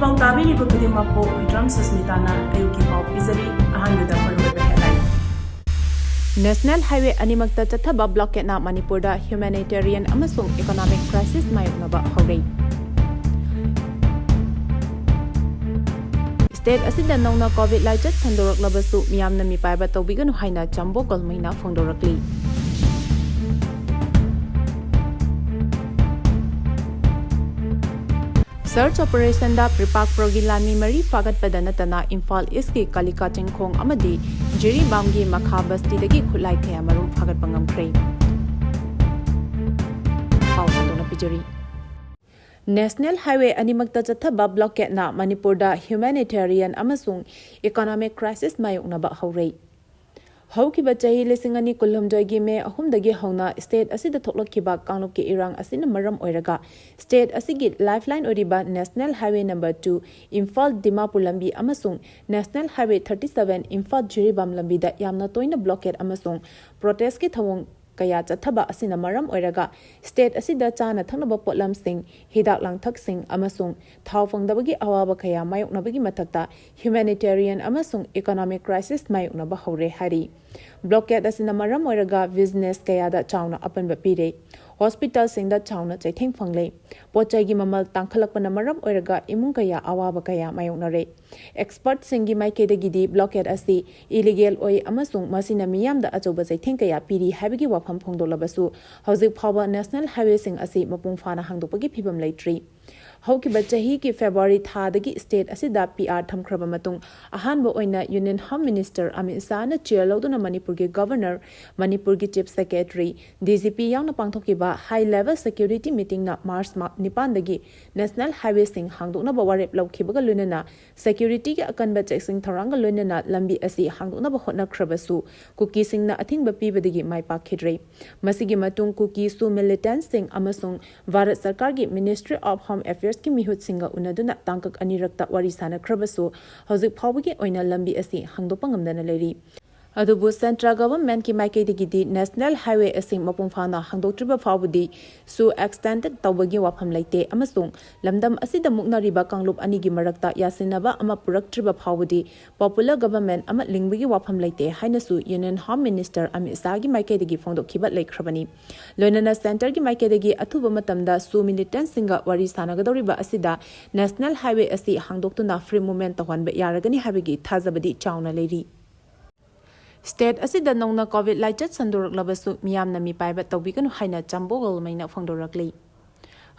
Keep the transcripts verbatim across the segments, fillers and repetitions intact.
ꯄꯥꯎ ꯇꯥꯕꯤꯔꯤꯕ ꯈꯨꯗꯤꯡꯃꯛꯄꯨ ꯍꯨꯏꯗ꯭ꯔꯝ ꯁꯁꯃꯤꯇꯥꯅ ꯑꯌꯨꯛꯀꯤ ꯄꯥꯎ ꯄꯤꯖꯔꯤ꯫ ꯑꯍꯥꯟꯕꯗ ꯃꯔꯨꯑꯣꯏꯕ headline꯫ National Highway ꯑꯅꯤꯃꯛꯇ ꯆꯠꯊꯕ blockade ꯅ ꯃꯅꯤꯄꯨꯔꯗ humanitarian ꯑꯃꯁꯨꯡ economic crisis ꯃꯥꯌꯣꯛꯅꯕ ꯍꯧꯔꯦ꯫ State ꯑꯁꯤꯗ ꯅꯧꯅ COVID ꯂꯥꯏꯆꯠ ꯁꯟꯗꯣꯔꯛꯂꯕꯁꯨ ꯃꯤꯌꯥꯝꯅ ꯃꯤꯄꯥꯏꯕ ꯇꯧꯕꯤꯒꯅꯨ ꯍꯥꯏꯅ ꯆꯝꯕꯣ ꯒꯣꯜꯃꯩꯅ ꯐꯣꯡꯗꯣꯔꯛꯂꯤ꯫ Search operation ꯗ ꯄ꯭ꯔꯤꯄꯥꯛꯄꯨꯔꯒꯤ ꯂꯥꯟꯃꯤ ꯃꯔꯤ ꯐꯥꯒꯠꯄꯗ ꯅꯠꯇꯅ ꯏꯝꯐꯥꯜ East ꯀꯤ ꯀꯥꯂꯤꯀꯥ ꯆꯤꯡꯈꯣꯡ ꯑꯃꯗꯤ ꯖꯤꯔꯤꯕꯥꯝꯒꯤ ꯃꯈꯥ ꯕꯁꯇꯤꯗꯒꯤ ꯈꯨꯠꯂꯥꯏ ꯀꯌꯥ ꯃꯔꯨꯝ ꯐꯥꯒꯠꯄ ꯉꯝꯈ꯭ꯔꯦ꯫ ꯄꯥꯎ ꯁꯟꯗꯣꯛꯅ ꯄꯤꯖꯔꯤ꯫ National Highway ꯑꯅꯤꯃꯛꯇ ꯆꯠꯊꯕ blockade ꯅ ꯃꯅꯤꯄꯨꯔꯗ humanitarian ꯑꯃꯁꯨꯡ economic crisis ꯃꯥꯌꯣꯛꯅꯕ ꯍꯧꯔꯦ꯫ ꯍꯧꯈꯤꯕ ꯆꯍꯤ ꯂꯤꯁꯤꯡ ꯑꯅꯤ ꯀꯨꯟꯍꯨꯝꯗꯣꯏꯒꯤ ꯃꯦ ꯑꯍꯨꯝꯗꯒꯤ ꯍꯧꯅ state ꯑꯁꯤꯗ ꯊꯣꯛꯂꯛꯈꯤꯕ ꯀꯥꯡꯂꯨꯞꯀꯤ ꯏꯔꯥꯡ ꯑꯁꯤꯅ ꯃꯔꯝ ꯑꯣꯏꯔꯒ state ꯑꯁꯤꯒꯤ lifeline ꯑꯣꯏꯔꯤꯕ National Highway number two Imphal Dimapur ꯂꯝꯕꯤ ꯑꯃꯁꯨꯡ National Highway thirty seven Imphal Jiribam ꯂꯝꯕꯤꯗ ꯌꯥꯝꯅ ꯇꯣꯏꯅ blockade ꯑꯃꯁꯨꯡ protest ꯀꯤ ꯊꯧꯑꯣꯡ ꯀꯌꯥ ꯆꯠꯊꯕ ꯑꯁꯤꯅ ꯃꯔꯝ ꯑꯣꯏꯔꯒ state ꯑꯁꯤꯗ ꯆꯥꯅ ꯊꯛꯅꯕ ꯄꯣꯠꯂꯝꯁꯤꯡ, ꯍꯤꯗꯥꯛ ꯂꯥꯡꯊꯛꯁꯤꯡ ꯑꯃꯁꯨꯡ ꯊꯥꯎ ꯐꯪꯗꯕꯒꯤ ꯑꯋꯥꯕ ꯀꯌꯥ ꯃꯥꯌꯣꯛꯅꯕꯒꯤ ꯃꯊꯛꯇ humanitarian ꯑꯃꯁꯨꯡ economic crisis ꯃꯥꯌꯣꯛꯅꯕ ꯍꯧꯔꯦ ꯍꯥꯏꯔꯤ꯫ Blockade ꯑꯁꯤꯅ ꯃꯔꯝ ꯑꯣꯏꯔꯒ business ꯀꯌꯥꯗ ꯆꯥꯎꯅ ꯑꯄꯟꯕ ꯄꯤꯔꯦ꯫ Hospital ꯁꯤꯡꯗ ꯆꯥꯎꯅ ꯆꯩꯊꯦꯡ ꯐꯪꯂꯦ꯫ ꯄꯣꯠ ꯆꯩꯒꯤ ꯃꯃꯜ ꯇꯥꯡꯈꯠꯂꯛꯄꯅ ꯃꯔꯝ ꯑꯣꯏꯔꯒ ꯏꯃꯨꯡ ꯀꯌꯥ ꯑꯋꯥꯕ ꯀꯌꯥ ꯃꯥꯌꯣꯛꯅꯔꯦ꯫ Expert ꯁꯤꯡꯒꯤ ꯃꯥꯏꯀꯩꯗꯒꯤꯗꯤ blockade ꯑꯁꯤ illegal ꯑꯣꯏ ꯑꯃꯁꯨꯡ ꯃꯁꯤꯅ ꯃꯤꯌꯥꯝꯗ ꯑꯆꯧꯕ ꯆꯩꯊꯦꯡ ꯀꯌꯥ ꯄꯤꯔꯤ ꯍꯥꯏꯕꯒꯤ ꯋꯥꯐꯝ ꯐꯣꯡꯗꯣꯛꯂꯕꯁꯨ, ꯍꯧꯖꯤꯛ ꯐꯥꯎꯕ National Highway ꯁꯤꯡ ꯑꯁꯤ ꯃꯄꯨꯡ ꯐꯥꯅ ꯍꯥꯡꯗꯣꯛꯄꯒꯤ ꯐꯤꯕꯝ ꯂꯩꯇ꯭ꯔꯤ꯫ ꯍꯧꯈꯤꯕ ꯆꯍꯤꯒꯤ February ꯊꯥꯗꯒꯤ state ꯑꯁꯤꯗ PR ꯊꯝꯈ꯭ꯔꯕ ꯃꯇꯨꯡ, ꯑꯍꯥꯟꯕ ꯑꯣꯏꯅ Union Home Minister Amit ꯁꯥꯍꯅ chair ꯂꯧꯗꯨꯅ ꯃꯅꯤꯄꯨꯔꯒꯤ Governor, ꯃꯅꯤꯄꯨꯔꯒꯤ Chief Secretary, DGP ꯌꯥꯎꯅ ꯄꯥꯡꯊꯣꯛꯈꯤꯕ high level security meeting ꯅ March ꯃꯥ-, ꯅꯤꯄꯥꯟꯗꯒꯤ National Highway ꯁꯤꯡ ꯍꯥꯡꯗꯣꯛꯅꯕ ꯋꯥꯔꯦꯞ ꯂꯧꯈꯤꯕꯒ ꯂꯣꯏꯅꯅ security ꯒꯤ ꯑꯀꯟꯕ checking ꯊꯧꯔꯥꯡꯒ ꯂꯣꯏꯅꯅ ꯂꯝꯕꯤ ꯑꯁꯤ ꯍꯥꯡꯗꯣꯛꯅꯕ ꯍꯣꯠꯅꯈ꯭ꯔꯕꯁꯨ, ꯀꯨꯀꯤꯁꯤꯡꯅ ꯑꯊꯤꯡꯕ ꯄꯤꯕꯗꯒꯤ ꯃꯥꯏ ꯄꯥꯛꯈꯤꯗ꯭ꯔꯦ꯫ ꯃꯁꯤꯒꯤ ꯃꯇꯨꯡ ꯀꯨꯀꯤꯁꯨ militant ꯁꯤꯡ ꯑꯃꯁꯨꯡ ꯚꯥꯔꯠ ꯁꯔꯀꯥꯔꯒꯤ Ministry of Home Affairs ꯀꯤ ꯃꯤꯍꯨꯠꯁꯤꯡꯒ ꯎꯅꯗꯨꯅ ꯇꯥꯡꯀꯛ ꯑꯅꯤꯔꯛꯇ ꯋꯥꯔꯤ ꯁꯥꯅꯈ꯭ꯔꯕꯁꯨ, ꯍꯧꯖꯤꯛ ꯐꯥꯎꯕꯒꯤ ꯑꯣꯏꯅ ꯂꯝꯕꯤ ꯑꯁꯤ ꯍꯥꯡꯗꯣꯛꯄ ꯉꯝꯗꯅ ꯂꯩꯔꯤ꯫ ꯑꯗꯨꯕꯨ Central Governmentꯀꯤ ꯃꯥꯏꯀꯩꯗꯒꯤꯗꯤ National Highway ꯑꯁꯤ ꯃꯄꯨꯡ ꯐꯥꯅ ꯍꯥꯡꯗꯣꯛꯇ꯭ꯔꯤꯕ ꯐꯥꯎꯕꯗꯤ ꯁꯨ extended ꯇꯧꯕꯒꯤ ꯋꯥꯐꯝ ꯂꯩꯇꯦ ꯑꯃꯁꯨꯡ ꯂꯝꯗꯝ ꯑꯁꯤꯗ ꯃꯨꯛꯅꯔꯤꯕ ꯀꯥꯡꯂꯨꯞ ꯑꯅꯤꯒꯤ ꯃꯔꯛꯇ ꯌꯥꯁꯤꯟꯅꯕ ꯑꯃ ꯄꯨꯔꯛꯇ꯭ꯔꯤꯕ ꯐꯥꯎꯕꯗꯤ popular government ꯑꯃ ꯂꯤꯡꯕꯒꯤ ꯋꯥꯐꯝ ꯂꯩꯇꯦ ꯍꯥꯏꯅꯁꯨ Union Home Minister ꯑꯃꯤꯠ ꯁꯥꯍꯒꯤ ꯃꯥꯏꯀꯩꯗꯒꯤ ꯐꯣꯡꯗꯣꯛꯈꯤꯕ ꯂꯩꯈ꯭ꯔꯕꯅꯤ꯫ ꯂꯣꯏꯅꯅ Centreꯒꯤ ꯃꯥꯏꯀꯩꯗꯒꯤ ꯑꯊꯨꯕ ꯃꯇꯝꯗ ꯁꯨ militantꯁꯤꯡꯒ ꯋꯥꯔꯤ ꯁꯥꯟꯅꯒꯗꯧꯔꯤꯕ ꯑꯁꯤꯗ National Highway ꯑꯁꯤ ꯍꯥꯡꯗꯣꯛꯇꯨꯅ free movement ꯇꯧꯍꯟꯕ ꯌꯥꯔꯒꯅꯤ ꯍꯥꯏꯕꯒꯤ ꯊꯥꯖꯕꯗꯤ ꯆꯥꯎꯅ ꯂꯩꯔꯤ꯫ State ꯑꯁꯤꯗ ꯅꯧꯅ COVID ꯂꯥꯏꯆꯠ ꯁꯟꯗꯣꯔꯛꯂꯕꯁꯨ ꯃꯤꯌꯥꯝꯅ ꯃꯤꯄꯥꯏꯕ ꯇꯧꯕꯤꯒꯅꯨ ꯍꯥꯏꯅ ꯆꯝꯕꯣ ꯒꯣꯜꯃꯩꯅ ꯐꯣꯡꯗꯣꯔꯛꯂꯤ꯫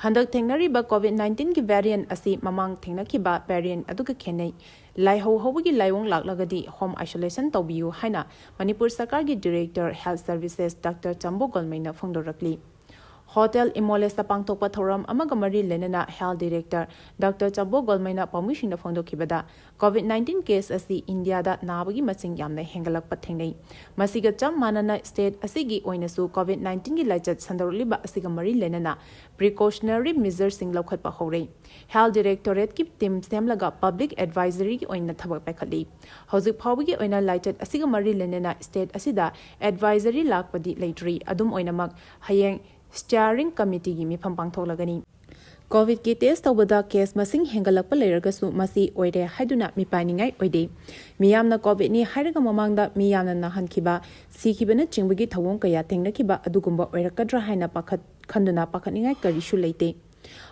ꯍꯟꯗꯛ ꯊꯦꯡꯅꯔꯤꯕ COVID nineteenꯒꯤ variant ꯑꯁꯤ ꯃꯃꯥꯡ ꯊꯦꯡꯅꯈꯤꯕ variant ꯑꯗꯨꯒ ꯈꯦꯠꯅꯩ꯫ ꯂꯥꯏꯍꯧ ꯍꯧꯕꯒꯤ ꯂꯥꯏꯑꯣꯡ ꯂꯥꯛꯂꯒꯗꯤ home isolation ꯇꯧꯕꯤꯌꯨ ꯍꯥꯏꯅ ꯃꯅꯤꯄꯨꯔ ꯁꯔꯀꯥꯔꯒꯤ Director Health Services Doctor ꯆꯝꯕꯣ ꯒꯣꯜꯃꯩꯅ ꯐꯣꯡꯗꯣꯔꯛꯂꯤ꯫ Hotel Imoleseꯇ ꯄꯥꯡꯊꯣꯛꯄ ꯊꯧꯔꯝ ꯑꯃꯒ ꯃꯔꯤ ꯂꯩꯅꯅ Health Director Doctor ꯆꯝꯕꯣ ꯒꯣꯜꯃꯩꯅ ꯄꯥꯎꯃꯤꯁꯤꯡꯗ ꯐꯣꯡꯗꯣꯛꯈꯤꯕꯗ, COVID nineteen case ꯑꯁꯤ ꯏꯟꯗꯤꯌꯥꯗ ꯅꯥꯕꯒꯤ ꯃꯁꯤꯡ ꯌꯥꯝꯅ ꯍꯦꯟꯒꯠꯂꯛꯄ ꯊꯦꯡꯅꯩ꯫ ꯃꯁꯤꯒ ꯆꯞ ꯃꯥꯟꯅꯅ state ꯑꯁꯤꯒꯤ ꯑꯣꯏꯅꯁꯨ COVID nineteenꯒꯤ ꯂꯥꯏꯆꯠ ꯁꯟꯗꯣꯔꯛꯂꯤꯕ ꯑꯁꯤꯒ ꯃꯔꯤ ꯂꯩꯅꯅ precautionary measureꯁꯤꯡ ꯂꯧꯈꯠꯄ ꯍꯧꯔꯦ꯫ Health Directorateꯀꯤ team ꯁꯦꯝꯂꯒ public advisoryꯒꯤ ꯑꯣꯏꯅ ꯊꯕꯛ ꯄꯥꯏꯈꯠꯂꯤ꯫ ꯍꯧꯖꯤꯛ ꯐꯥꯎꯕꯒꯤ ꯑꯣꯏꯅ ꯂꯥꯏꯆꯠ ꯑꯁꯤꯒ ꯃꯔꯤ ꯂꯩꯅꯅ state ꯑꯁꯤꯗ advisory ꯂꯥꯛꯄꯗꯤ ꯂꯩꯇ꯭ꯔꯤ꯫ ꯑꯗꯨꯝ ꯑꯣꯏꯅꯃꯛ, ꯍꯌꯦꯡ Steering Committeeꯒꯤ ꯃꯤꯐꯝ ꯄꯥꯡꯊꯣꯛꯂꯒꯅꯤ꯫ COVIDꯀꯤ test ꯇꯧꯕꯗ case ꯃꯁꯤꯡ ꯍꯦꯟꯒꯠꯂꯛꯄ ꯂꯩꯔꯒꯁꯨ ꯃꯁꯤ ꯑꯣꯏꯔꯦ ꯍꯥꯏꯗꯨꯅ ꯃꯤꯄꯥꯏꯅꯤꯡꯉꯥꯏ ꯑꯣꯏꯗꯦ꯫ ꯃꯤꯌꯥꯝꯅ COVIDꯅꯤ ꯍꯥꯏꯔꯒ ꯃꯃꯥꯡꯗ ꯃꯤ ꯌꯥꯝꯅ ꯅꯥꯍꯟꯈꯤꯕ, ꯁꯤꯈꯤꯕꯅꯆꯤꯡꯕꯒꯤ ꯊꯧꯑꯣꯡ ꯀꯌꯥ ꯊꯦꯡꯅꯈꯤꯕ ꯑꯗꯨꯒꯨꯝꯕ ꯑꯣꯏꯔꯛꯀꯗ꯭ꯔꯥ ꯍꯥꯏꯅ ꯄꯥꯈꯠ-, ꯈꯟꯗꯨꯅ ꯄꯥꯈꯠꯅꯤꯡꯉꯥꯏ ꯀꯔꯤꯁꯨ ꯂꯩꯇꯦ꯫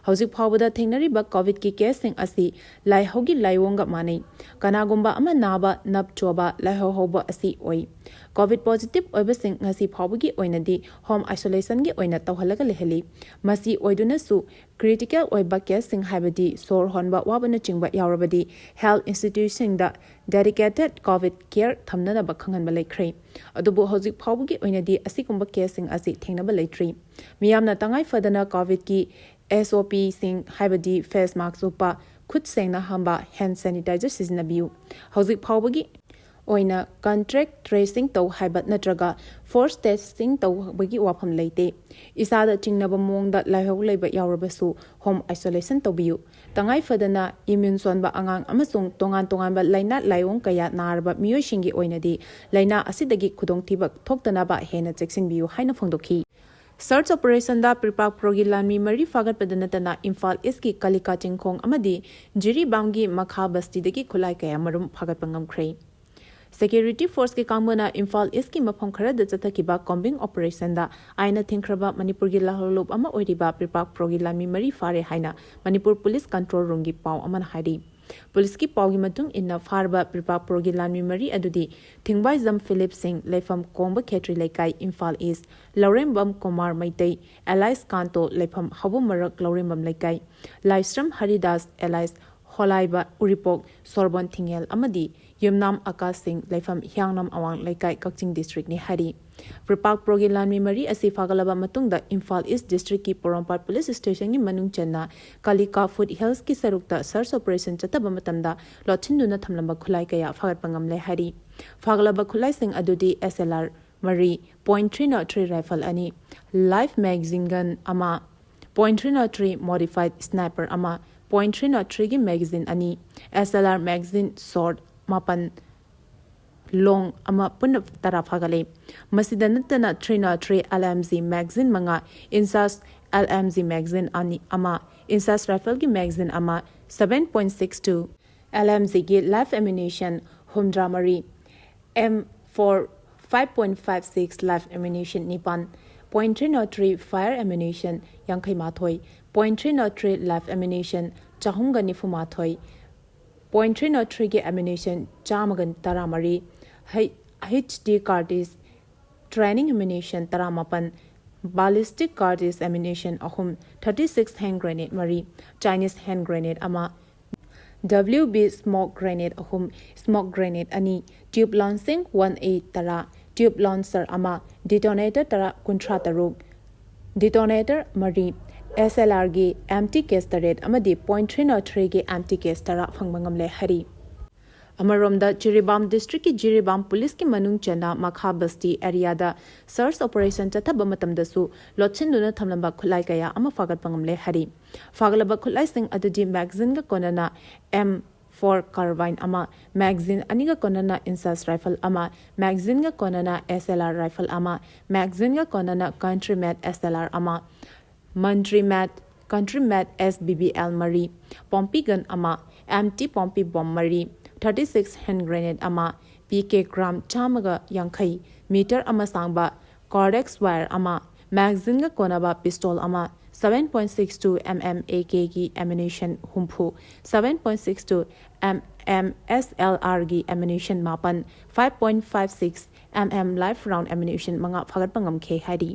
ꯍꯧꯖꯤꯛ ꯐꯥꯎꯕꯗ ꯊꯦꯡꯅꯔꯤꯕ COVIDꯀꯤ caseꯁꯤꯡ ꯑꯁꯤ ꯂꯥꯏꯍꯧꯒꯤ ꯂꯥꯏꯑꯣꯡꯒ ꯃꯥꯟꯅꯩ꯫ ꯀꯅꯥꯒꯨꯝꯕ ꯑꯃ ꯅꯥꯕ, ꯅꯞ ꯆꯣꯕ, ꯂꯥꯏꯍꯧ ꯍꯧꯕ ꯑꯁꯤ ꯑꯣꯏ꯫ COVID positive ꯑꯣꯏꯕꯁꯤꯡ ꯉꯁꯤ ꯐꯥꯎꯕꯒꯤ ꯑꯣꯏꯅꯗꯤ home isolationꯒꯤ ꯑꯣꯏꯅ ꯇꯧꯍꯜꯂꯒ ꯂꯩꯍꯜꯂꯤ꯫ ꯃꯁꯤ ꯑꯣꯏꯗꯨꯅꯁꯨ, critical ꯑꯣꯏꯕ caseꯁꯤꯡ, ꯍꯥꯏꯕꯗꯤ ꯁꯣꯔ ꯍꯣꯟꯕ ꯋꯥꯕꯅꯆꯤꯡꯕ ꯌꯥꯎꯔꯕꯗꯤ, health institutionꯁꯤꯡꯗ dedicated COVID care ꯊꯝꯅꯅꯕ ꯈꯪꯍꯟꯕ ꯂꯩꯈ꯭ꯔꯦ꯫ ꯑꯗꯨꯕꯨ ꯍꯧꯖꯤꯛ ꯐꯥꯎꯕꯒꯤ ꯑꯣꯏꯅꯗꯤ ꯑꯁꯤꯒꯨꯝꯕ caseꯁꯤꯡ ꯑꯁꯤ ꯊꯦꯡꯅꯕ ꯂꯩꯇ꯭ꯔꯤ꯫ ꯃꯤꯌꯥꯝꯅ ꯇꯉꯥꯏ ꯐꯗꯅ COVIDꯀꯤ SOPꯁꯤꯡ, ꯍꯥꯏꯕꯗꯤ face mask ꯎꯞꯄ, ꯈꯨꯠ ꯁꯦꯡꯅ ꯍꯥꯝꯕ, hand sanitizer ꯁꯤꯖꯤꯟꯅꯕꯤꯌꯨ꯫ ꯍꯧꯖꯤꯛ ꯐꯥꯎꯕꯒꯤ ꯑꯣꯏꯅ contact tracing ꯇꯧ ꯍꯥꯏꯕ ꯅꯠꯇ꯭ꯔꯒ force testing ꯇꯧꯕꯒꯤ ꯋꯥꯐꯝ ꯂꯩꯇꯦ꯫ ꯏꯁꯥꯗ ꯆꯤꯡꯅꯕ ꯃꯑꯣꯡꯗ ꯂꯥꯏꯍꯧ ꯂꯩꯕ ꯌꯥꯎꯔꯕꯁꯨ home isolation ꯇꯧꯕꯤꯌꯨ꯫ ꯇꯉꯥꯏ ꯐꯗꯅ immune ꯁꯣꯟꯕ ꯑꯉꯥꯡ ꯑꯃꯁꯨꯡ ꯇꯣꯉꯥꯟ ꯇꯣꯉꯥꯟꯕ ꯂꯥꯏꯅꯥ ꯂꯥꯏꯑꯣꯡ ꯀꯌꯥ ꯅꯥꯔꯕ ꯃꯤꯑꯣꯏꯁꯤꯡꯒꯤ ꯑꯣꯏꯅꯗꯤ ꯂꯥꯏꯅꯥ ꯑꯁꯤꯗꯒꯤ ꯈꯨꯗꯣꯡꯊꯤꯕ ꯊꯣꯛꯇꯅꯕ ꯍꯦꯟꯅ ꯆꯦꯛꯁꯤꯟꯕꯤꯌꯨ ꯍꯥꯏꯅ ꯐꯣꯡꯗꯣꯛꯈꯤ꯫ Search operationꯗ ꯄ꯭ꯔꯤꯄꯥꯛ ꯄ꯭ꯔꯣꯒꯤ ꯂꯥꯟꯃꯤ ꯃꯔꯤ ꯐꯥꯒꯠꯄꯗ ꯅꯠꯇꯅ ꯏꯝꯐꯥꯜ ꯏꯁꯀꯤ ꯀꯥꯂꯤꯀꯥ ꯆꯤꯡꯈꯣꯡ ꯑꯃꯗꯤ ꯖꯤꯔꯤꯕꯥꯝꯒꯤ ꯃꯈꯥ ꯕꯁꯇꯤꯗꯒꯤ ꯈꯨꯠꯂꯥꯏ ꯀꯌꯥ ꯃꯔꯨꯝ ꯐꯥꯒꯠꯄ ꯉꯝꯈ꯭ꯔꯦ꯫ Security forceꯀꯤ ꯀꯥꯡꯕꯨꯅ ꯏꯝꯐꯥꯜ ꯏꯁꯀꯤ ꯃꯐꯝ ꯈꯔꯗ ꯆꯠꯊꯈꯤꯕ combing operationꯗ ꯑꯥꯏꯟꯅ ꯊꯤꯡꯈ꯭ꯔꯕ ꯃꯅꯤꯄꯨꯔꯒꯤ ꯂꯥꯜꯍꯧꯂꯨꯞ ꯑꯃ ꯑꯣꯏꯔꯤꯕ ꯄ꯭ꯔꯤꯄꯥꯛ ꯄ꯭ꯔꯣꯒꯤ ꯂꯥꯟꯃꯤ ꯃꯔꯤ ꯐꯥꯔꯦ ꯍꯥꯏꯅ ꯃꯅꯤꯄꯨꯔ ꯄꯨꯂꯤꯁ control roomꯒꯤ ꯄꯥꯎ ꯑꯃꯅ ꯍꯥꯏꯔꯤ꯫ ꯄꯨꯂꯤꯁꯀꯤ ꯄꯥꯎꯒꯤ ꯃꯇꯨꯡ ꯏꯟꯅ ꯐꯥꯔꯕ ꯄ꯭ꯔꯤꯄꯥꯛ ꯄ꯭ꯔꯣꯒꯤ ꯂꯥꯟꯃꯤ ꯃꯔꯤ ꯑꯗꯨꯗꯤ ꯊꯤꯡꯕꯥꯏꯖꯝ ꯐꯤꯂꯤꯞ ꯁꯤꯡ, ꯂꯩꯐꯝ ꯀꯣꯡꯕ ꯈꯦꯇ꯭ꯔꯤ ꯂꯩꯀꯥꯏ, ꯏꯝꯐꯥꯜ ꯏꯁ, ꯂꯧꯔꯦꯝꯕꯝ ꯀꯨꯃꯥꯔ ꯃꯩꯇꯩ, alias ꯀꯥꯟꯇꯣ, ꯂꯩꯐꯝ ꯍꯧꯕ ꯃꯔꯛ ꯂꯧꯔꯦꯝꯕꯝ ꯂꯩꯀꯥꯏ, ꯂꯥꯏꯁ꯭ꯔꯝ ꯍꯔꯤꯗꯥꯁ, alias ꯍꯣꯂꯥꯏꯕ ꯎꯔꯤꯄꯣꯛ ꯁꯣꯔꯕꯣꯟ ꯊꯤꯡꯉꯦꯜ ꯑꯃꯗꯤ ꯌꯨꯝꯅꯥꯝ ꯑꯀꯥꯁ ꯁꯤꯡ, ꯂꯩꯐꯝ ꯍꯤꯌꯥꯡꯅꯝ ꯑꯋꯥꯡ ꯂꯩꯀꯥꯏ, ꯀꯛꯆꯤꯡ districtꯅꯤ ꯍꯥꯏꯔꯤ꯫ ꯄ꯭ꯔꯤꯄꯥꯛ ꯄ꯭ꯔꯣꯒꯤ ꯂꯥꯟꯃꯤ ꯃꯔꯤ ꯑꯁꯤ ꯐꯥꯒꯠꯂꯕ ꯃꯇꯨꯡꯗ ꯏꯝꯐꯥꯜ ꯏꯁ districtꯀꯤ ꯄꯣꯔꯣꯝꯄꯥꯠ ꯄꯨꯂꯤꯁ ꯁ꯭ꯇꯦꯁꯟꯒꯤ ꯃꯅꯨꯡ ꯆꯟꯅ ꯀꯥꯂꯤꯀꯥ ꯐꯨꯠ ꯍꯤꯜꯁꯀꯤ ꯁꯔꯨꯛꯇ search operation ꯆꯠꯊꯕ ꯃꯇꯝꯗ ꯂꯣꯠꯁꯤꯟꯗꯨꯅ ꯊꯝꯂꯝꯕ ꯈꯨꯠꯂꯥꯏ ꯀꯌꯥ ꯐꯥꯒꯠꯄ ꯉꯝꯂꯦ ꯍꯥꯏꯔꯤ꯫ ꯐꯥꯒꯠꯂꯕ ꯈꯨꯠꯂꯥꯏꯁꯤꯡ ꯑꯗꯨꯗꯤ S L R ꯃꯔꯤ, point three not three rifle ꯑꯅꯤ, live machine gun ꯑꯃ, point three not three modified sniper ꯑꯃ, point three not threeꯒꯤ magazine ꯑꯅꯤ, S L R magazine short ꯃꯥꯄꯟ, long ꯑꯃ, ꯄꯨꯟꯅ ꯇꯔꯥ ꯐꯥꯒꯠꯂꯦ꯫ ꯃꯁꯤꯗ ꯅꯠꯇꯅ three not three L M G magazine ꯃꯉꯥ, INSAS L M G magazine ꯑꯅꯤ ꯑꯃ, INSAS rifleꯒꯤ magazine ꯑꯃ, seven point six two L M Gꯒꯤ live ammunition ꯍꯨꯝꯗ꯭ꯔꯥ ꯃꯔꯤ, M four five point five six live ammunition ꯅꯤꯄꯥꯟ, point three not three fire ammunition ꯌꯥꯡꯈꯩ ꯃꯥꯊꯣꯏ, point three not three live ammunition ꯆꯍꯨꯝꯒ ꯅꯤꯐꯨ ꯃꯥꯊꯣꯏ, point three not threeꯒꯤ ammunition ꯆꯥꯝꯃꯒ ꯇꯔꯥ ꯃꯔꯤ, H-, HD cartridge, training ammunition ꯇꯔꯥ ꯃꯥꯄꯟ, ballistic cartridge ammunition ꯑꯍꯨꯝ, thirty six hand grenade ꯃꯔꯤ, Chinese hand grenade ꯑꯃ, W B smoke grenade ꯑꯍꯨꯝ, smoke grenade ꯑꯅꯤ, tube launching one A ꯇꯔꯥ, tube launcher ꯑꯃ, detonator ꯇꯔꯥ, ꯀꯨꯟꯊ꯭ꯔꯥ ꯇꯔꯨꯛ, detonator ꯃꯔꯤ, S L Rꯒꯤ empty case ꯇꯔꯦꯠ ꯑꯃꯗꯤ point three not threeꯒꯤ empty case ꯇꯔꯥ ꯐꯪꯕ ꯉꯝꯂꯦ ꯍꯥꯏꯔꯤ꯫ ꯑꯃꯔꯣꯝꯗ, ꯖꯤꯔꯤꯕꯥꯝ ꯗꯤꯁꯇ꯭ꯔꯤꯛꯀꯤ ꯖꯤꯔꯤꯕꯥꯝ ꯄꯨꯂꯤꯁꯀꯤ ꯃꯅꯨꯡ ꯆꯟꯅ ꯃꯈꯥ ꯕꯁꯇꯤ ꯑꯦꯔꯤꯌꯥꯗ ꯁꯔꯆ ꯑꯣꯄꯔꯦꯁꯟ ꯆꯠꯊꯕ ꯃꯇꯝꯗꯁꯨ ꯂꯣꯠꯁꯤꯟꯗꯨꯅ ꯊꯝꯂꯝꯕ ꯈꯨꯠꯂꯥꯏ ꯀꯌꯥ ꯑꯃ ꯐꯥꯒꯠꯄ ꯉꯝꯂꯦ ꯍꯥꯏꯔꯤ꯫ ꯐꯥꯒꯠꯂꯕ ꯈꯨꯠꯂꯥꯏꯁꯤꯡ ꯑꯗꯨꯗꯤ ꯃꯦꯒꯥꯖꯤꯟꯒ ꯀꯣꯟꯅꯅ ꯑꯦꯝ ꯐꯣꯔ ꯀꯥꯔꯕꯥꯏꯟ ꯑꯃ, ꯃꯦꯒꯥꯖꯤꯟ ꯑꯅꯤꯒ ꯀꯣꯟꯅꯅ ꯏꯟꯁꯥꯁ ꯔꯥꯏꯐꯜ ꯑꯃ, ꯃꯦꯒꯥꯖꯤꯟꯒ ꯀꯣꯟꯅꯅ ꯑꯦꯁ ꯑꯦꯜ ꯑꯥꯔ ꯔꯥꯏꯐꯜ ꯑꯃ, ꯃꯦꯒꯥꯖꯤꯟꯒ ꯀꯣꯟꯅꯅ ꯀꯟꯇ꯭ꯔꯤ ꯃꯦꯠ ꯑꯦꯁ ꯑꯦꯜ ꯑꯥꯔ ꯑꯃ, ꯃꯟꯇ꯭ꯔꯤ ꯃꯦꯠ, ꯀꯟꯇ꯭ꯔꯤ ꯃꯦꯠ ꯑꯦꯁ ꯕꯤ ꯕꯤ ꯑꯦꯜ ꯃꯔꯤ, ꯄꯣꯝꯄꯤ ꯒꯟ ꯑꯃ, ꯑꯦꯝ ꯇꯤ ꯄꯣꯝꯄꯤ ꯕꯣꯝ ꯃꯔꯤ, ꯊꯥꯔꯇꯤ ꯁꯤꯛꯁ ꯍꯦꯟ ꯒ꯭ꯔꯦꯅꯦꯗ ꯑꯃ, ꯄꯤ ꯀꯦ ꯒ꯭ꯔꯥꯝ ꯆꯥꯝꯃꯒ ꯌꯥꯡꯈꯩ, ꯃꯤꯇꯔ ꯑꯃ ꯁꯥꯡꯕ ꯀꯣꯔꯗꯦꯛꯁ ꯋꯥꯌꯔ ꯑꯃ, ꯃꯦꯒꯥꯖꯤꯟꯒ ꯀꯣꯟꯅꯕ ꯄꯤꯁꯇꯣꯜ ꯑꯃ, seven point six two M M A ꯀꯦꯒꯤ ꯑꯦꯃꯨꯅꯤꯁꯟ ꯍꯨꯝꯐꯨ, seven point six two M M S L ꯑꯥꯔꯒꯤ ꯑꯦꯃꯨꯅꯤꯁꯟ ꯃꯥꯄꯟ, five point five six M M live round ammunition ꯃꯉꯥ ꯐꯥꯒꯠꯄ ꯉꯝꯈꯤ ꯍꯥꯏꯔꯤ꯫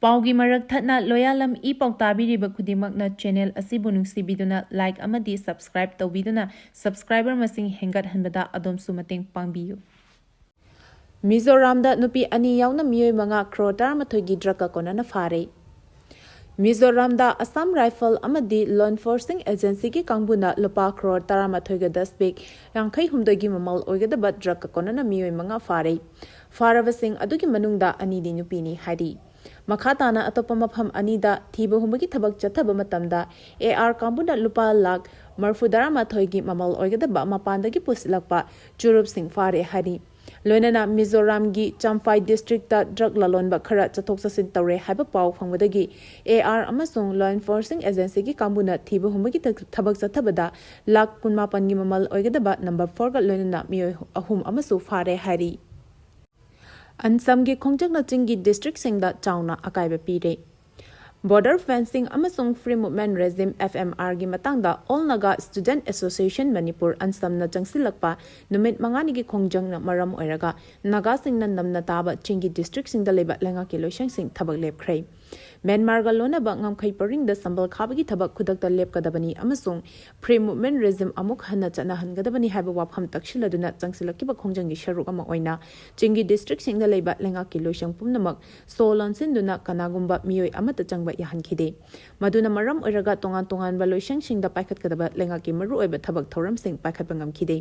ꯄꯥꯎꯒꯤ ꯃꯔꯛ ꯊꯠꯅ ꯂꯣꯌꯥꯂꯝ ꯏ ꯄꯥꯎ ꯇꯥꯕꯤꯔꯤꯕ ꯈꯨꯗꯤꯡꯃꯛꯅ ꯆꯦꯅꯦꯜ ꯑꯁꯤꯕꯨ ꯅꯨꯡꯁꯤꯕꯤꯗꯨꯅ ꯂꯥꯏꯛ ꯑꯃꯗꯤ ꯁꯕꯁꯀ꯭ꯔꯥꯏꯕ ꯇꯧꯕꯤꯗꯨꯅ ꯁꯕꯁꯀ꯭ꯔꯥꯏꯕꯔ ꯃꯁꯤꯡ ꯍꯦꯟꯒꯠꯍꯟꯕꯗ ꯑꯗꯣꯝꯁꯨ ꯃꯇꯦꯡ ꯄꯥꯡꯕꯤꯌꯨ꯫ ꯃꯤꯖꯣꯔꯥꯝꯗ ꯅꯨꯄꯤ ꯑꯅꯤ ꯌꯥꯎꯅ ꯃꯤꯑꯣꯏ ꯃꯉꯥ ꯀ꯭ꯔꯣꯔ ꯇꯔꯥꯃꯥꯊꯣꯏꯒꯤ ꯗ꯭ꯔꯒꯀ ꯀꯣꯟꯅꯅ ꯐꯥꯔꯦ꯫ ꯃꯤꯖꯣꯔꯥꯝꯗ ꯑꯁꯥꯝ ꯔꯥꯏꯐꯜ ꯑꯃꯗꯤ ꯂꯣ ꯏꯟꯐꯣꯔꯁꯤꯡ ꯑꯦꯖꯦꯟꯁꯤꯒꯤ ꯀꯥꯡꯕꯨꯅ ꯂꯨꯄꯥ ꯀ꯭ꯔꯣꯔ ꯇꯔꯥꯃꯥꯊꯣꯏꯒ ꯗꯁꯃꯤꯛ ꯌꯥꯡꯈꯩ ꯍꯨꯝꯗꯣꯏꯒꯤ ꯃꯃꯜ ꯑꯣꯏꯒꯗꯕ ꯗ꯭ꯔꯒꯀ ꯀꯣꯟꯅꯅ ꯃꯤꯑꯣꯏ ꯃꯉꯥ ꯐꯥꯔꯦ꯫ ꯐꯥꯔꯕꯁꯤꯡ ꯑꯗꯨꯒꯤ ꯃꯅꯨꯡꯗ ꯑꯅꯤꯗꯤ ꯅꯨꯄꯤꯅꯤ ꯍꯥꯏꯔꯤ꯫ ꯃꯈꯥ ꯇꯥꯅ ꯑꯇꯣꯞꯄ ꯃꯐꯝ ꯑꯅꯤꯗ ꯊꯤꯕ ꯍꯨꯝꯕꯒꯤ ꯊꯕꯛ ꯆꯠꯊꯕ ꯃꯇꯝꯗ ꯑꯦ ꯑꯥꯔ ꯀꯥꯡꯕꯨꯅ ꯂꯨꯄꯥ ꯂꯥꯈ ꯃꯔꯐꯨ ꯇꯔꯥꯃꯥꯊꯣꯏꯒꯤ ꯃꯃꯜ ꯑꯣꯏꯒꯗꯕ ꯃꯄꯥꯟꯗꯒꯤ ꯄꯨꯁꯤꯜꯂꯛꯄ ꯆꯨꯔꯨꯞꯁꯤꯡ ꯐꯥꯔꯦ ꯍꯥꯏꯔꯤ꯫ ꯂꯣꯏꯅꯅ ꯃꯤꯖꯣꯔꯥꯝꯒꯤ ꯆꯝꯐꯥꯏ ꯗꯤꯁꯇ꯭ꯔꯤꯛꯇ ꯗ꯭ꯔꯒ ꯂꯂꯣꯟꯕ ꯈꯔ ꯆꯠꯊꯣꯛ ꯆꯠꯁꯤꯟ ꯇꯧꯔꯦ ꯍꯥꯏꯕ ꯄꯥꯎ ꯐꯪꯕꯗꯒꯤ ꯑꯦ ꯑꯥꯔ ꯑꯃꯁꯨꯡ ꯂꯣ ꯏꯟꯐꯣꯔꯁꯤꯡ ꯑꯦꯖꯦꯟꯁꯤꯒꯤ ꯀꯥꯡꯕꯨꯅ ꯊꯤꯕ ꯍꯨꯝꯕꯒꯤ ꯊ-, ꯊꯕꯛ ꯆꯠꯊꯕꯗ ꯂꯥꯈ ꯀꯨꯟꯃꯥꯄꯟꯒꯤ ꯃꯃꯜ ꯑꯣꯏꯒꯗꯕ ꯅꯝꯕꯔ ꯐꯣꯔꯒ ꯂꯣꯏꯅꯅ ꯃꯤꯑꯣꯏ ꯑꯍꯨꯝ ꯑꯃꯁꯨ ꯐꯥꯔꯦ ꯍꯥꯏꯔꯤ꯫ ꯑꯟꯁꯝꯒꯤ ꯈꯣꯡꯆꯠꯅ ꯆꯤꯡꯒꯤ ꯗꯤꯁꯇ꯭ꯔꯤꯛꯁꯤꯡꯗ ꯆꯥꯎꯅ ꯑꯀꯥꯏꯕ ꯄꯤꯔꯦ꯫ ꯕꯣꯔꯗꯔ ꯐꯦꯟꯁꯤꯡ ꯑꯃꯁꯨꯡ free movement regime, F M ꯑꯥꯔꯒꯤ ꯃꯇꯥꯡꯗ all Naga student association Manipur, ꯑꯟꯁꯝꯅ ꯆꯪꯁꯤꯜꯂꯛꯄ ꯅꯨꯃꯤꯠ ꯃꯉꯥꯅꯤꯒꯤ ꯈꯣꯡꯖꯪꯅ ꯃꯔꯝ ꯑꯣꯏꯔꯒ ꯅꯥꯒꯥꯁꯤꯡꯅ ꯅꯝꯅ ꯇꯥꯕ ꯆꯤꯡꯒꯤ ꯗꯤꯁꯇ꯭ꯔꯤꯛꯁꯤꯡꯗ ꯂꯩꯕ ꯂꯩꯉꯥꯛꯀꯤ ꯂꯣꯏꯁꯪꯁꯤꯡ ꯊꯕꯛ ꯂꯦꯞꯈ꯭ꯔꯦ꯫ ꯃ꯭ꯌꯥꯟꯃꯥꯔꯒ ꯂꯣꯟꯅꯕ ꯉꯝꯈꯩ ꯄꯔꯤꯡꯗ ꯁꯝꯕꯜ ꯈꯥꯕꯒꯤ ꯊꯕꯛ ꯈꯨꯗꯛꯇ ꯂꯦꯞꯀꯗꯕꯅꯤ ꯑꯃꯁꯨꯡ Free Movement Regime ꯑꯃꯨꯛ ꯍꯟꯅ ꯆꯠꯅꯍꯟꯒꯗꯕꯅꯤ ꯍꯥꯏꯕ ꯋꯥꯐꯝ ꯇꯛꯁꯤꯜꯂꯗꯨꯅ ꯆꯪꯁꯤꯜꯂꯛꯈꯤꯕ ꯈꯣꯡꯖꯪꯒꯤ ꯁꯔꯨꯛ ꯑꯃ ꯑꯣꯏꯅ ꯆꯤꯡꯒꯤ districtꯁꯤꯡꯗ ꯂꯩꯕ ꯂꯩꯉꯥꯛꯀꯤ ꯂꯣꯏꯁꯪ ꯄꯨꯝꯅꯃꯛ ꯁꯣ ꯂꯣꯟꯁꯤꯟꯗꯨꯅ ꯀꯅꯥꯒꯨꯝꯕ ꯃꯤꯑꯣꯏ ꯑꯃꯠꯇ ꯆꯪꯕ ꯌꯥꯍꯟꯈꯤꯗꯦ꯫ ꯃꯗꯨꯅ ꯃꯔꯝ ꯑꯣꯏꯔꯒ ꯇꯣꯉꯥꯟ ꯇꯣꯉꯥꯟꯕ ꯂꯣꯏꯁꯪꯁꯤꯡꯗ ꯄꯥꯏꯈꯠꯀꯗꯕ ꯂꯩꯉꯥꯛꯀꯤ ꯃꯔꯨꯑꯣꯏꯕ ꯊꯕꯛ ꯊꯧꯔꯝꯁꯤꯡ ꯄꯥꯏꯈꯠꯄ ꯉꯝꯈꯤꯗꯦ꯫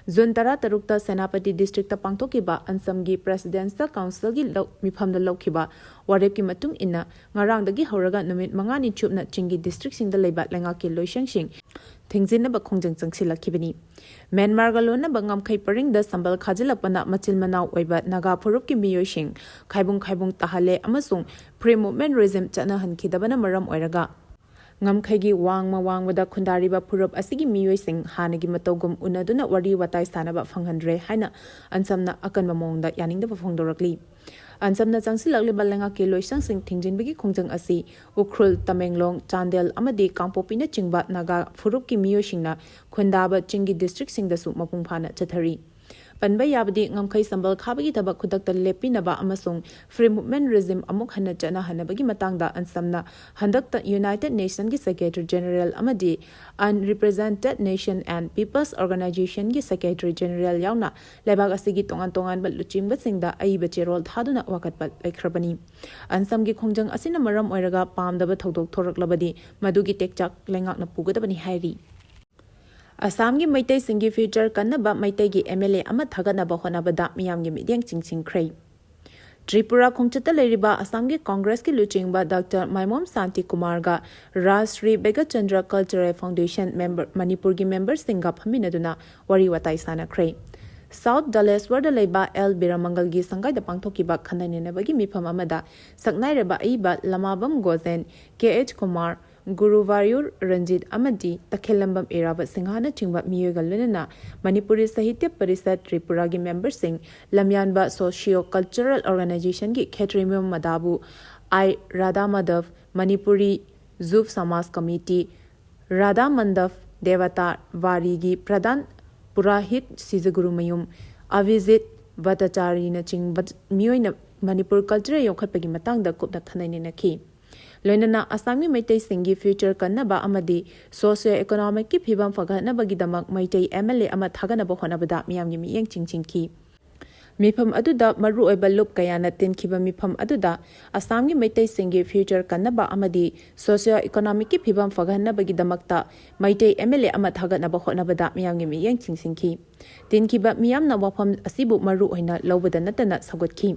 ꯖꯨꯟ ꯇꯔꯥꯇꯔꯨꯛꯇ ꯁꯦꯅꯥꯄꯇꯤ districtꯇ ꯄꯥꯡꯊꯣꯛꯈꯤꯕ ꯑꯟꯁꯝꯒꯤ Presidential Councilꯒꯤ ꯂꯧ-, ꯃꯤꯐꯝꯗ ꯂꯧꯈꯤꯕ ꯋꯥꯔꯦꯞꯀꯤ ꯃꯇꯨꯡ ꯏꯟꯅ ꯉꯔꯥꯡꯗꯒꯤ ꯍꯧꯔꯒ ꯅꯨꯃꯤꯠ ꯃꯉꯥꯅꯤ ꯆꯨꯞꯅ ꯆꯤꯡꯒꯤ districtꯁꯤꯡꯗ ꯂꯩꯕ ꯂꯩꯉꯥꯛꯀꯤ ꯂꯣꯏꯁꯪꯁꯤꯡ ꯊꯤꯡꯖꯤꯟꯅꯕ ꯈꯣꯡꯖꯪ ꯆꯪꯁꯤꯜꯂꯛꯈꯤꯕꯅꯤ꯫ ꯃ꯭ꯌꯥꯟꯃꯥꯔꯒ ꯂꯣꯟꯅꯕ ꯉꯝꯈꯩ ꯄꯔꯤꯡꯗ ꯁꯝꯕꯜ ꯈꯥꯖꯤꯜꯂꯛꯄꯅ ꯃꯆꯤꯟ ꯃꯅꯥꯎ ꯑꯣꯏꯕ ꯅꯥꯒꯥ ꯐꯨꯔꯨꯞꯀꯤ ꯃꯤꯑꯣꯏꯁꯤꯡ ꯈꯥꯏꯕꯨꯡ ꯈꯥꯏꯕꯨꯡ ꯇꯥꯍꯜꯂꯦ ꯑꯃꯁꯨꯡ Free Movement Regime ꯆꯠꯅꯍꯟꯈꯤꯗꯕꯅ ꯃꯔꯝ ꯑꯣꯏꯔꯒ ꯉꯝꯈꯩꯒꯤ ꯋꯥꯡꯃ ꯋꯥꯡꯃꯗ ꯈꯨꯟꯗꯥꯔꯤꯕ ꯐꯨꯔꯨꯞ ꯑꯁꯤꯒꯤ ꯃꯤꯑꯣꯏꯁꯤꯡ ꯍꯥꯟꯅꯒꯤ ꯃꯇꯧꯒꯨꯝ ꯎꯅꯗꯨꯅ ꯋꯥꯔꯤ ꯋꯥꯇꯥꯏ ꯁꯥꯟꯅꯕ ꯐꯪꯍꯟꯗ꯭ꯔꯦ ꯍꯥꯏꯅ ꯑꯟꯁꯝꯅ ꯑꯀꯟꯕ ꯃꯑꯣꯡꯗ ꯌꯥꯅꯤꯡꯗꯕ ꯐꯣꯡꯗꯣꯔꯛꯂꯤ꯫ ꯑꯟꯁꯝꯅ ꯆꯪꯁꯤꯜꯂꯛꯂꯤꯕ ꯂꯩꯉꯥꯛꯀꯤ ꯂꯣꯏꯁꯪꯁꯤꯡ ꯊꯤꯡꯖꯤꯟꯕꯒꯤ ꯈꯣꯡꯖꯪ ꯑꯁꯤ ꯎꯈ꯭ꯔꯨꯜ, ꯇꯃꯦꯡꯂꯣꯡ, ꯆꯥꯟꯗꯦꯜ ꯑꯃꯗꯤ ꯀꯥꯡꯄꯣꯛꯄꯤꯅꯆꯤꯡꯕ ꯅꯥꯒꯥ ꯐꯨꯔꯨꯞꯀꯤ ꯃꯤꯑꯣꯏꯁꯤꯡꯅ ꯈꯨꯟꯗꯥꯕ ꯆꯤꯡꯒꯤ districtꯁꯤꯡꯗꯁꯨ ꯃꯄꯨꯡ ꯐꯥꯅ ꯆꯠꯊꯔꯤ꯫ ꯄꯟꯕ ꯌꯥꯕꯗꯤ, ꯉꯝꯈꯩ ꯁꯝꯕꯜ ꯈꯥꯕꯒꯤ ꯊꯕꯛ ꯈꯨꯗꯛꯇ ꯂꯦꯞꯄꯤꯅꯕ ꯑꯃꯁꯨꯡ Free Movement Regime ꯑꯃꯨꯛ ꯍꯟꯅ ꯆꯠꯅꯍꯟꯅꯕꯒꯤ ꯃꯇꯥꯡꯗ ꯑꯟꯁꯝꯅ ꯍꯟꯗꯛꯇ United Nationꯒꯤ Secretary General ꯑꯃꯗꯤ Unrepresented Nation and Peoples Organizationꯒꯤ Secretary General ꯌꯥꯎꯅ ꯂꯩꯕꯥꯛ ꯑꯁꯤꯒꯤ ꯇꯣꯉꯥꯟ ꯇꯣꯉꯥꯟꯕ ꯂꯨꯆꯤꯡꯕꯁꯤꯡꯗ ꯑꯏꯕ ꯆꯦꯔꯣꯜ ꯊꯥꯗꯨꯅ ꯋꯥꯀꯠꯄ ꯂꯩꯈ꯭ꯔꯕꯅꯤ꯫ ꯑꯟꯁꯝꯒꯤ ꯈꯣꯡꯖꯪ ꯑꯁꯤꯅ ꯃꯔꯝ ꯑꯣꯏꯔꯒ ꯄꯥꯝꯗꯕ ꯊꯧꯗꯣꯛ ꯊꯣꯔꯛꯂꯕꯗꯤ ꯃꯗꯨꯒꯤ ꯇꯦꯛꯆꯥꯛ ꯂꯩꯉꯥꯛꯅ ꯄꯨꯒꯗꯕꯅꯤ ꯍꯥꯏꯔꯤ꯫ ꯑꯁꯥꯝꯒꯤ ꯃꯩꯇꯩꯁꯤꯡꯒꯤ future ꯀꯟꯅꯕ ꯃꯩꯇꯩꯒꯤ MLA ꯑꯃ ꯊꯥꯒꯠꯅꯕ ꯍꯣꯠꯅꯕꯗ ꯃꯤꯌꯥꯝꯒꯤ ꯃꯤꯠꯌꯦꯡ ꯆꯤꯡꯁꯤꯟꯈ꯭ꯔꯦ꯫ ꯇ꯭ꯔꯤꯄꯨꯔꯥ ꯈꯣꯡꯆꯠꯇ ꯂꯩꯔꯤꯕ ꯑꯁꯥꯝꯒꯤ ꯀꯣꯡꯒ꯭ꯔꯦꯁꯀꯤ ꯂꯨꯆꯤꯡꯕ ꯗꯥꯛꯇꯔ ꯃꯥꯏꯃꯣꯝ ꯁꯥꯟꯇꯤ ꯀꯨꯃꯥꯔꯒ ꯔꯥꯖ ꯁ꯭ꯔꯤ ꯕꯦꯒꯆꯟꯗ꯭ꯔ Cultural Foundation member, ꯃꯅꯤꯄꯨꯔꯒꯤ memberꯁꯤꯡꯒ ꯐꯝꯃꯤꯟꯅꯗꯨꯅ ꯋꯥꯔꯤ ꯋꯥꯇꯥꯏ ꯁꯥꯟꯅꯈ꯭ꯔꯦ꯫ South ꯗꯂꯦꯁ꯭ꯋꯔꯗ ꯂꯩꯕ ꯑꯦꯜ ꯕꯤꯔꯃꯪꯒꯜꯒꯤ ꯁꯪꯒꯥꯏꯗ ꯄꯥꯡꯊꯣꯛꯈꯤꯕ ꯈꯟꯅ ꯅꯩꯅꯕꯒꯤ ꯃꯤꯐꯝ ꯑꯃꯗ ꯁꯛꯅꯥꯏꯔꯕ ꯑꯏꯕ ꯂꯃꯥꯕꯝ ꯒꯣꯖꯦꯟ, ꯀꯦ ꯑꯩꯆ ꯀꯨꯃꯥꯔ, ꯒꯨꯔꯨꯚꯥꯌꯨꯔ ꯔꯟꯖꯤꯠ ꯑꯃꯗꯤ ꯇꯈꯦꯜꯂꯝꯕꯝ ꯏꯔꯥꯕꯠ ꯁꯤꯡꯍꯥꯅꯆꯤꯡꯕ ꯃꯤꯑꯣꯏꯒ ꯂꯣꯏꯅꯅ ꯃꯅꯤꯄꯨꯔꯤ ꯁꯥꯍꯤꯇ꯭ꯌ ꯄꯔꯤꯁꯠ ꯇ꯭ꯔꯤꯄꯨꯔꯥꯒꯤ memberꯁꯤꯡ, ꯂꯝꯌꯥꯟꯕ Socio Cultural Organizationꯒꯤ ꯈꯦꯇ꯭ꯔꯤꯃꯌꯨꯝ ꯃꯗꯥꯕꯨ, ꯑꯥꯏ ꯔꯥꯙꯥ ꯃꯥꯙꯕ, ꯃꯅꯤꯄꯨꯔꯤ ꯖꯨꯚ ꯁꯃꯥꯖ ꯀꯃꯤꯇꯤ, ꯔꯥꯙꯥ ꯃꯟꯗꯞ ꯗꯦꯕꯇꯥ ꯋꯥꯔꯤꯒꯤ ꯄ꯭ꯔꯙꯥꯟ ꯄꯨꯔꯥꯍꯤꯠ ꯁꯤꯖꯒꯨꯔꯨꯃꯌꯨꯝ, ꯑꯚꯤꯖꯤꯠ ꯚꯠꯇꯆꯥꯔꯤꯅꯆꯤꯡꯕ ꯃꯤꯑꯣꯏꯅ ꯃꯅꯤꯄꯨꯔ culture ꯌꯣꯛꯈꯠꯄꯒꯤ ꯃꯇꯥꯡꯗ ꯀꯨꯞꯅ ꯈꯟꯅ ꯅꯩꯅꯈꯤ꯫ ꯂꯣꯏꯅꯅ ꯑꯁꯥꯝꯒꯤ ꯃꯩꯇꯩꯁꯤꯡꯒꯤ future ꯀꯟꯅꯕ ꯑꯃꯗꯤ socio economicꯀꯤ ꯐꯤꯕꯝ ꯐꯒꯠꯅꯕꯒꯤꯗꯃꯛ ꯃꯩꯇꯩ MLA ꯑꯃ ꯊꯥꯒꯠꯅꯕ ꯍꯣꯠꯅꯕꯗ ꯃꯤꯌꯥꯝꯒꯤ ꯃꯤꯠꯌꯦꯡ ꯆꯤꯡꯁꯤꯟꯈꯤ꯫ ꯃꯤꯐꯝ ꯑꯗꯨꯗ ꯃꯔꯨꯑꯣꯏꯕ ꯂꯨꯞ ꯀꯌꯥꯅ ꯇꯤꯟꯈꯤꯕ ꯃꯤꯐꯝ ꯑꯗꯨꯗ ꯑꯁꯥꯝꯒꯤ ꯃꯩꯇꯩꯁꯤꯡꯒꯤ future ꯀꯟꯅꯕ ꯑꯃꯗꯤ socio economicꯀꯤ ꯐꯤꯕꯝ ꯐꯒꯠꯍꯟꯅꯕꯒꯤꯗꯃꯛꯇ ꯃꯩꯇꯩ MLA ꯑꯃ ꯊꯥꯒꯠꯅꯕ ꯍꯣꯠꯅꯕꯗ ꯃꯤꯌꯥꯝꯒꯤ ꯃꯤꯠꯌꯦꯡ ꯆꯤꯡꯁꯤꯟꯈꯤ꯫ ꯇꯤꯟꯈꯤꯕ ꯃꯤꯌꯥꯝꯅ ꯋꯥꯐꯝ ꯑꯁꯤꯕꯨ ꯃꯔꯨ ꯑꯣꯏꯅ ꯂꯧꯕꯗ ꯅꯠꯇꯅ ꯁꯧꯒꯠꯈꯤ꯫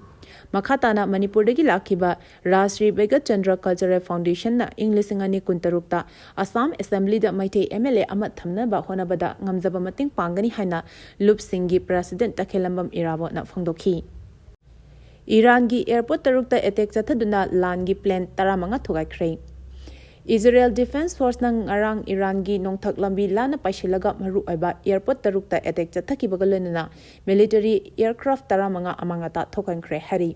ꯃꯈꯥ ꯇꯥꯅ ꯃꯅꯤꯄꯨꯔꯗꯒꯤ ꯂꯥꯛꯈꯤꯕ ꯔꯥꯖ ꯁ꯭ꯔꯤ ꯕꯩꯒꯠ ꯆꯟꯗ꯭ꯔ Cultural Foundationꯅ ꯏꯪ ꯂꯤꯁꯤꯡ ꯑꯅꯤ ꯀꯨꯟꯇꯔꯨꯛꯇ ꯑꯁꯥꯝ Assemblyꯗ ꯃꯩꯇꯩ MLA ꯑꯃ ꯊꯝꯅꯕ ꯍꯣꯠꯅꯕꯗ ꯉꯝꯖꯕ ꯃꯇꯦꯡ ꯄꯥꯡꯒꯅꯤ ꯍꯥꯏꯅ ꯂꯨꯞꯁꯤꯡꯒꯤ president ꯇꯈꯦꯜꯂꯝꯕꯝ ꯏꯔꯥꯕꯣꯠꯅ ꯐꯣꯡꯗꯣꯛꯈꯤ꯫ ꯏꯔꯥꯟꯒꯤ airport ꯇꯔꯨꯛꯇ attack ꯆꯠꯊꯗꯨꯅ ꯂꯥꯟꯒꯤ plane ꯇꯔꯥꯃꯉꯥ ꯊꯨꯒꯥꯏꯈ꯭ꯔꯦ꯫ Israel Defense Forceꯅ ꯉꯔꯥꯡ ꯏꯔꯥꯟꯒꯤ ꯅꯣꯡꯊꯛ ꯂꯝꯕꯤ ꯂꯥꯟꯅ ꯄꯥꯏꯁꯤꯜꯂꯒ ꯃꯔꯨꯑꯣꯏꯕ airport ꯇꯔꯨꯛꯇ attack ꯆꯠꯊꯈꯤꯕꯒ ꯂꯣꯏꯅꯅ military aircraft ꯇꯔꯥꯃꯉꯥ ꯑꯃꯥꯡ ꯑꯇꯥ ꯊꯣꯛꯍꯟꯈ꯭ꯔꯦ ꯍꯥꯏꯔꯤ꯫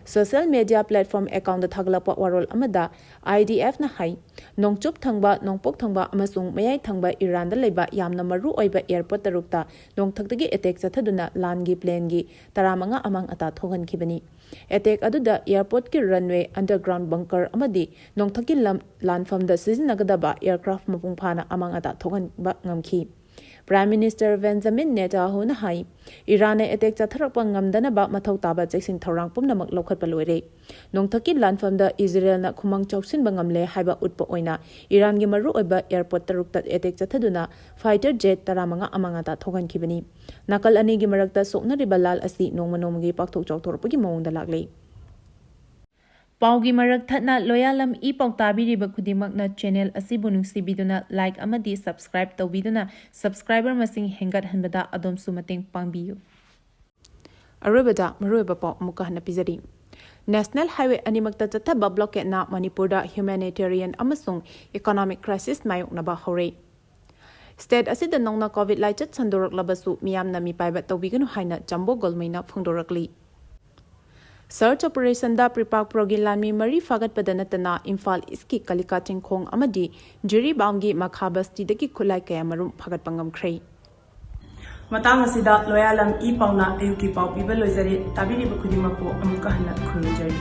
Social media platform accountꯇ ꯊꯥꯒꯠꯂꯛꯄ ꯋꯥꯔꯣꯜ ꯑꯃꯗ IDFꯅ ꯍꯥꯏ, ꯅꯣꯡꯆꯨꯞ ꯊꯪꯕ, ꯅꯣꯡꯄꯣꯛ ꯊꯪꯕ ꯑꯃꯁꯨꯡ ꯃꯌꯥꯏ ꯊꯪꯕ ꯏꯔꯥꯟꯗ ꯂꯩꯕ ꯌꯥꯝꯅ ꯃꯔꯨ ꯑꯣꯏꯕ airport ꯇꯔꯨꯛꯇ ꯅꯣꯡꯊꯛꯇꯒꯤ attack ꯆꯠꯊꯗꯨꯅ ꯂꯥꯟꯒꯤ planeꯒꯤ ꯇꯔꯥꯃꯉꯥ ꯑꯃꯥꯡ ꯑꯇꯥ ꯊꯣꯛꯍꯟꯈꯤꯕꯅꯤ꯫ Attack ꯑꯗꯨꯗ airportꯀꯤ runway, underground bunker ꯑꯃꯗꯤ ꯅꯣꯡꯊꯛꯀꯤ ꯂꯝ ꯂꯥꯟꯐꯝꯗ ꯁꯤꯖꯤꯟꯅꯒꯗꯕ aircraft ꯃꯄꯨꯡ ꯐꯥꯅ ꯑꯃꯥꯡ ꯑꯇꯥ ꯊꯣꯛꯍꯟꯕ ꯉꯝꯈꯤ꯫ Prime Minister Benjamin Netanyahuꯅ ꯍꯥꯏ, ꯏꯔꯥꯟꯅ attack ꯆꯠꯊꯔꯛꯄ ꯉꯝꯗꯅꯕ ꯃꯊꯧ ꯇꯥꯕ ꯆꯦꯛꯁꯤꯟ ꯊꯧꯔꯥꯡ ꯄꯨꯝꯅꯃꯛ ꯂꯧꯈꯠꯄ ꯂꯣꯏꯔꯦ꯫ ꯅꯣꯡꯊꯛꯀꯤ ꯂꯥꯟꯐꯝꯗ ꯏꯖꯔꯦꯜꯅ ꯈꯨꯃꯥꯡ ꯆꯥꯎꯁꯤꯟꯕ ꯉꯝꯂꯦ ꯍꯥꯏꯕ ꯎꯠꯄ ꯑꯣꯏꯅ ꯏꯔꯥꯟꯒꯤ ꯃꯔꯨꯑꯣꯏꯕ airport ꯇꯔꯨꯛꯇ attack ꯆꯠꯊꯗꯨꯅ fighter jet ꯇꯔꯥꯃꯉꯥ ꯑꯃꯥꯡ ꯑꯇꯥ ꯊꯣꯛꯍꯟꯈꯤꯕꯅꯤ꯫ ꯅꯥꯀꯜ ꯑꯅꯤꯒꯤ ꯃꯔꯛꯇ ꯁꯣꯛꯅꯔꯤꯕ ꯂꯥꯜ ꯑꯁꯤ ꯅꯣꯡꯃ ꯅꯣꯡꯃꯒꯤ ꯄꯥꯛꯊꯣꯛ ꯆꯥꯎꯊꯣꯔꯛꯄꯒꯤ ꯃꯑꯣꯡꯗ ꯂꯥꯛꯂꯤ꯫ ꯄꯥꯎꯒꯤ ꯃꯔꯛ ꯊꯠꯅ ꯂꯣꯌꯥꯂꯝ ꯏ ꯄꯥꯎ ꯇꯥꯕꯤꯔꯤꯕ ꯈꯨꯗꯤꯡꯃꯛꯅ channel ꯑꯁꯤꯕꯨ ꯅꯨꯡꯁꯤꯕꯤꯗꯨꯅ like ꯑꯃꯗꯤ subscribe ꯇꯧꯕꯤꯗꯨꯅ subscriber ꯃꯁꯤꯡ ꯍꯦꯟꯒꯠꯍꯟꯕꯗ ꯑꯗꯣꯝꯁꯨ ꯃꯇꯦꯡ ꯄꯥꯡꯕꯤꯌꯨ꯫ ꯑꯔꯣꯏꯕꯗ ꯃꯔꯨꯑꯣꯏꯕ ꯄꯥꯎ ꯑꯃꯨꯛꯀ ꯍꯟꯅ ꯄꯤꯖꯔꯤ꯫ National Highway ꯑꯅꯤꯃꯛꯇ ꯆꯠꯊꯕ blockade ꯅ ꯃꯅꯤꯄꯨꯔꯗ humanitarian ꯑꯃꯁꯨꯡ economic crisis ꯃꯥꯌꯣꯛꯅꯕ ꯍꯧꯔꯦ꯫ State ꯑꯁꯤꯗ ꯅꯧꯅ COVID ꯂꯥꯏꯆꯠ ꯁꯟꯗꯣꯔꯛꯂꯕꯁꯨ ꯃꯤꯌꯥꯝꯅ ꯃꯤꯄꯥꯏꯕ ꯇꯧꯕꯤꯒꯅꯨ ꯍꯥꯏꯅ ꯖꯝꯕꯣ ꯒꯣꯜꯃꯩꯅ ꯐꯣꯡꯗꯣꯔꯛꯂꯤ꯫ Search operation ꯗ ꯄ꯭ꯔꯤꯄꯥꯛ ꯄ꯭ꯔꯣꯒꯤ ꯂꯥꯟꯃꯤ ꯃꯔꯤ ꯐꯥꯒꯠꯄꯗ ꯅꯠꯇꯅ ꯏꯝꯐꯥꯜ East ꯀꯤ ꯀꯂꯤꯀꯥ ꯆꯤꯡꯈꯣꯡ ꯑꯃꯗꯤ ꯖꯤꯔꯤꯕꯥꯝꯒꯤ ꯃꯈꯥ ꯕꯁꯇꯤꯗꯒꯤ ꯈꯨꯠꯂꯥꯏ ꯀꯌꯥ ꯃꯔꯨꯝ ꯐꯥꯒꯠꯄ ꯉꯝꯈ꯭ꯔꯦ꯫ ꯃꯇꯥꯡ ꯑꯁꯤꯗ ꯂꯣꯌꯥꯂꯝ ꯏ ꯄꯥꯎꯅ ꯑꯌꯨꯛꯀꯤ ꯄꯥꯎ ꯄꯤꯕ ꯂꯣꯏꯖꯔꯦ꯫ ꯇꯥꯕꯤꯔꯤꯕ ꯈꯨꯗꯤꯡꯃꯛꯄꯨ ꯑꯃꯨꯛꯀ ꯍꯟꯅ ꯈꯨꯔꯨꯝꯖꯔꯤ꯫